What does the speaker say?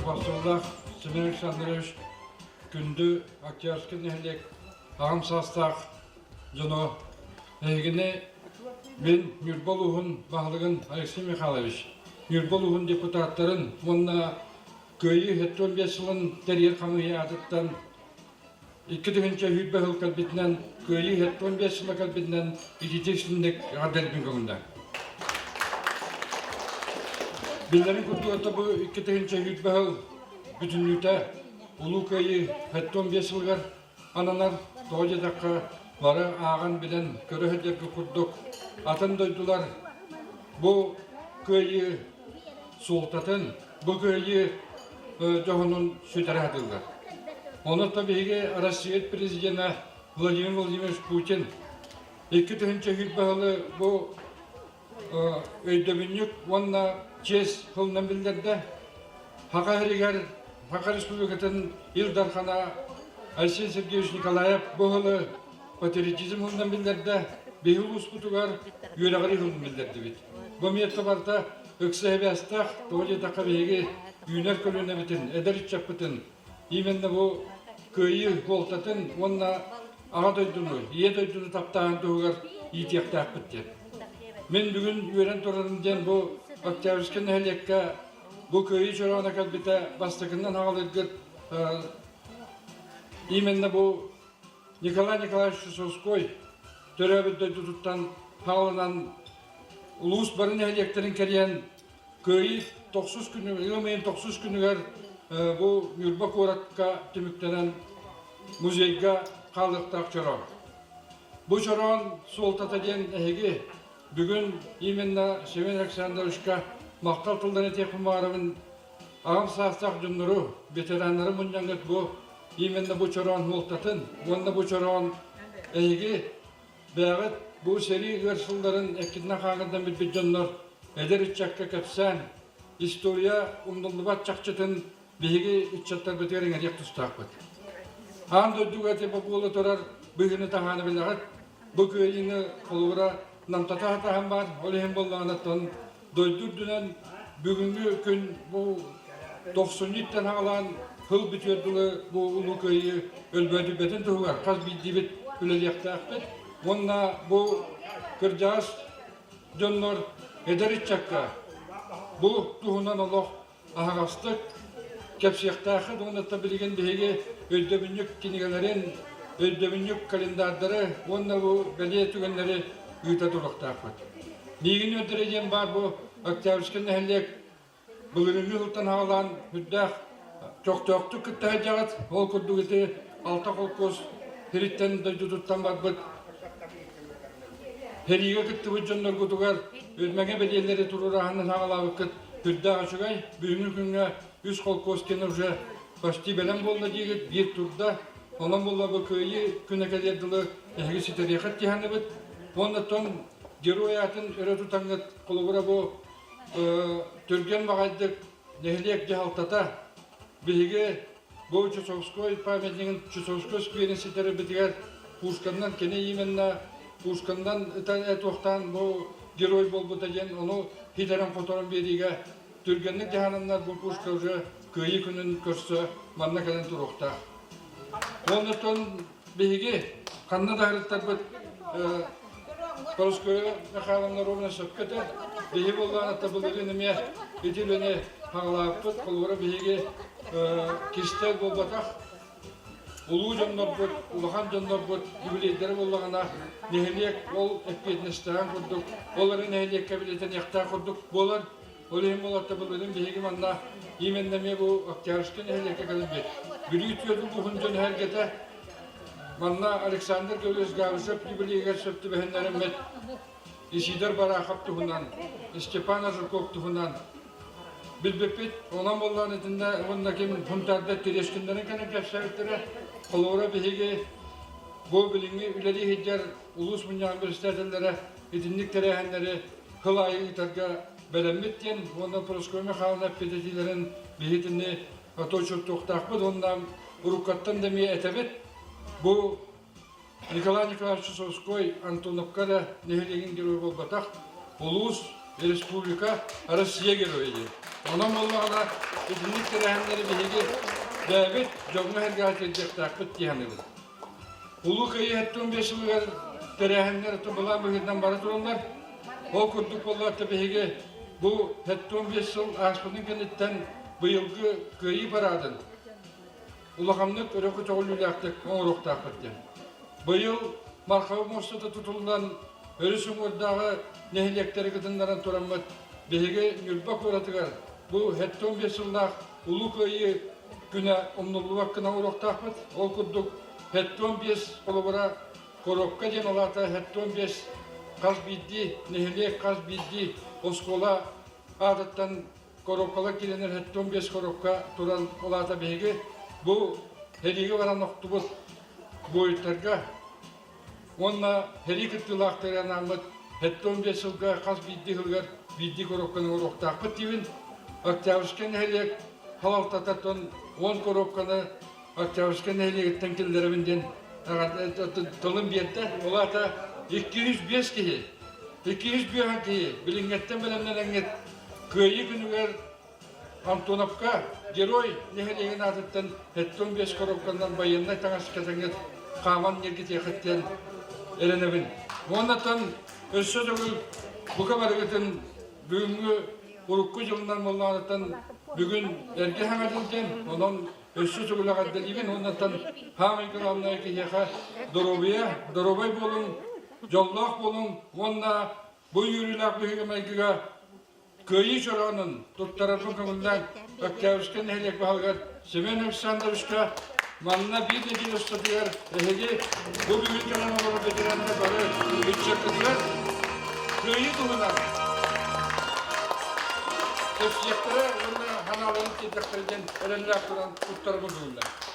Убастабыллаах Семен Александрович, күндү Октябрьский нэһилиэк аҕам саастаах дьоно, эһигини мин Ньурба улууһун баһылыгын Алексей Михайлович, Ньурба улууһун депутаттарын уонна Кыайыы 75 сылын тэрийэр хамыыһыйа аатыттан 2020 сыл кэлбитинэн, Кыайыы 75 сыла кэлбитинэн ититик истинник эҕэрдэлэрбин көҥүллээн. Биллэрин курдук, это бу 2020 сыл бүтүннүүтэ Улуу Кыайыы 75 сылыгар ананар. Тоҕо диэтэххэ, бары ааҕан билэн көрө сылдьарга курдук атын дойдулар бу Кыайыы суолтатын, бу кыайыы дьоһунун сүтэрэ сатыыллар. Онон биһиги Россия президенэ Владимир Владимирович Путин 2020 сылы бу өйдөбүнньүк уонна чиэс тылынан биллэрдэ. Саха сиригэр Саха Республикатын Ил Дархана Айсен Сергеевич Николаев бу сылы патриотизм сылынан биллэрдэ. Биһи улууспутугар үөрэҕирии сылын биллэрдибит. Бу миэстэ барыта ыкса сибээстээх, тоҕо диэтэххэ биһиги үүнэр көлүөнэбитин, эдэр ыччаппытын именно бу кыайыы суолтатын уонна Аҕа дойдуну, Ийэ дойдуну таптааһын туһугар иитиэхтээхпит диэн. Мин бүгүн үөрэн турарым диэн бу Октябрьскай нэһилиэккэ бу кыайыы чороона кэлбитэ бастакыннан аҕалыргыт именно бу Николай Николаевич Чусовской төрөөбүт дойдутуттан хааланан улуус бары нэһилиэктэрин кэрийэн Кыайыы тохсус күнү, ыам ыйын тохсус күнүгэр бу Ньурба куоракка түмүктэнэн музейга хаалыахтаах чороон. Бу чороон суолтата диэн эһиги бүгүн именно Семен Александровичка махтал тылларын этиэхпин баҕарабын. Аҕам саастаах дьоннору, ветераннары мунньаҥҥыт бу именно бу чороон суолтатын уонна бу чороон эһиги Бэйэҕит бу сэрии ыар сылларын эккитинэн-хааҥҥытынан билбит дьоннор эдэр ыччакка кэпсээн, история умнуллубат чахчытын биһиги ыччаттарбытыгар иҥэриэх тустаахпыт. Аан дойдуга типа буола турар быһыыны-таһааны билэҕит. Бу кыайыыны холобура намтата сатаһан баар, ол иһин буоллаҕына дойду үрдүнэн бүгүҥҥү күн бу тохсунньуттан саҕалаан сыл бүтүөр дылы бу Улуу Кыайыы өлбөөдүйбэтин туһугар хас биирдиибит үлэлиэхтээхпит уонна бу кырдьаҕас дьоннор эдэр ыччакка бу туһунан олох аһаҕастык кэпсиэхтээххит уонна билигин биһиги өйдөбүнньүк кинигэлэрин, өйдөбүнньүк календардары уонна бу бэлиэ түгэннэри ыыта туруохтаахпыт. Миигин үөрдэрэ диэн баар бу Октябрьскай нэһилиэк былырыыҥҥы сылтан саҕалаан сүрдээх көхтөөхтүк кытта сылдьаҕыт. Ол курдук ити алта холкуос сириттэн дойдутуттан барбыт Сэриигэ кыттыбыт дьонноргутугар Үрмэҥэ бэлиэлэри туруорааһынын саҕалаабыккыт сүрдээх үчүгэй. Бүгүҥҥү күҥҥэ үс холкуос кэннэ уже почти бэлэм буолла диигит, биир турда. Онон буолла бу кыайыы күнэ кэлиэр дылы эһиги ситэриэххит дии Уонна тон герой аатын өрө тутаҥҥыт холобура бу түргэн баҕайдык нэһилиэк дьаһалтата биһиги Бу Чусовской памятнигын Чусовской скверин ситэрэрбитигэр пушканнан кини именно пушканнан ытан туохтаан бу герой буолбута диэн ону хитэрэн-хоторон биэриигэ түргэнник дьаһананнар бу пушка уже Кыайыы күнүн көрсө манна кэлэн туруохтаах. Оннуттан биһиги ханна да ырыттарбыт Парасковья Михайловна ровно сөпкө этэр. Биһи буоллаҕына былырыын эмиэ ити үлэни хаҕалаабыппыт. Холобура биһиги кистэл буолбатах улуу дьоннорбут, улахан дьоннорбут юбилейдэрэ буоллаҕына нэһилиэк ол эппиэтинэстээҕин курдук, ол эрэ нэһилиэккэ билиэтэниэхтээх курдук буолар. Ол иһин буоларта былырыын биһиги манна именно эмиэ бу Октябрьскай нэһилиэккэ кэлбит Бүлүү түөрт улууһун дьон эһэргэтэ манна Александр Гаврилович Габышев юбилейыгар сөп түбэһиннэриммит Исидор Барахов туһунан, Степан Жирков туһунан билбиппит. Онон буоллаан итиннэ уонна ким Хунтаардар Терешкиннэрин кэлэн кэпсээбиттэрэ. Холобура биһиги бу билиҥҥи үлэлии сылдьар улуус мунньаҕын председателлэрэ итинник тэрээһиннэри сыл аайы ыытарга бэлэммит диэн уонна Прасковья Михайловна эппит биһитини оточуттуохтаахпыт уонна уруккаттан да эмиэ этэбит. Бу Николай Николаевич Чусовской Антоновка эрэ нэһилиэгин герой буолбатах, улуус республика Россия геройа диэн. Онон буоллаҕына итинник тэрээһиннэри биһиги бэйэбит дьоҥҥо-сэргэҕэ тиэрдиэхтээхпит дии саныыбын. Улуу Кыайыы 75 сылыгар тэрээһиннэр былаан быһыытынан бара тураллар. Ол курдук буоллаҕына биһиги бу 75 сыл ааспытын кэнниттэн быйылгы Кыайыы параадын улаханнык өрө көтөҕүллүүлээхтик оҥоруохтаахпыт диэн. Быйыл Мархаба муостата тутуллан өрүс уҥуордааҕы нэһилиэктэри кытыннаран тураммыт биһиги Ньурба куоратыгар бу 75 сыллаах Улуу Кыайыы күнэ умнуллубат гына оҥоруохтаахпыт. Ол курдук 75 холобура коробка диэн алаата 75 хас биирдии нэһилиэк, хас биирдии оскуола аатыттан коробкалар киирэннэр 75 коробка туран ол аата биһиги бу сэриигэ баран охтубут буойуттарга уонна сэрии кыттыылаахтарыгар анааммыт 75 сылга хас биирдии сылыгар биирдии коробканы оҥоруохтаахпыт диибин. Октябрьскай нэһилиэк салалтатыттан 10 коробканы Октябрьскай нэһилиэгиттэн киллэрэбин диэн тылын биэрдэ. Ол аата 205 киһи, 205 киһи билиҥҥэттэн бэлэмнэнэҥҥит Кыайыы күнүгэр Антоновка Герой нэһилиэгин аатыттан 75 коробканан байыаннай таҥас кэтэҥҥит хааман ньиргитиэххит диэн эрэнэбин. Уоннаттан өссө төгүл бука барыгытын бүгүҥҥү урукку дьылынан буоллаҕыттан бүгүн эргэ саҥа дьыл диэн, онон өссө төгүл эҕэрдэлиибин уоннаттан хаамай главное киһиэхэ доруобуйа, доруобай буолуҥ, дьоллоох буолуҥ уонна бу үөрүүлээх быһыыга-майгыга Кыайыы чороонун туттарарбын көҥүллээн Октябрьскай нэһилиэк баһылыгар Семен Александровичка манна биир нэдиэлэ устатыгар эһиги бу бүгүн кэлэн олорор ветераннар бары ыччаккытыгар Кыайыы туһунан кэпсиэхтэрэ уонна санааларын тиэрдэхтэрэ диэн эрэллээх туран туттарабын көҥүллээн.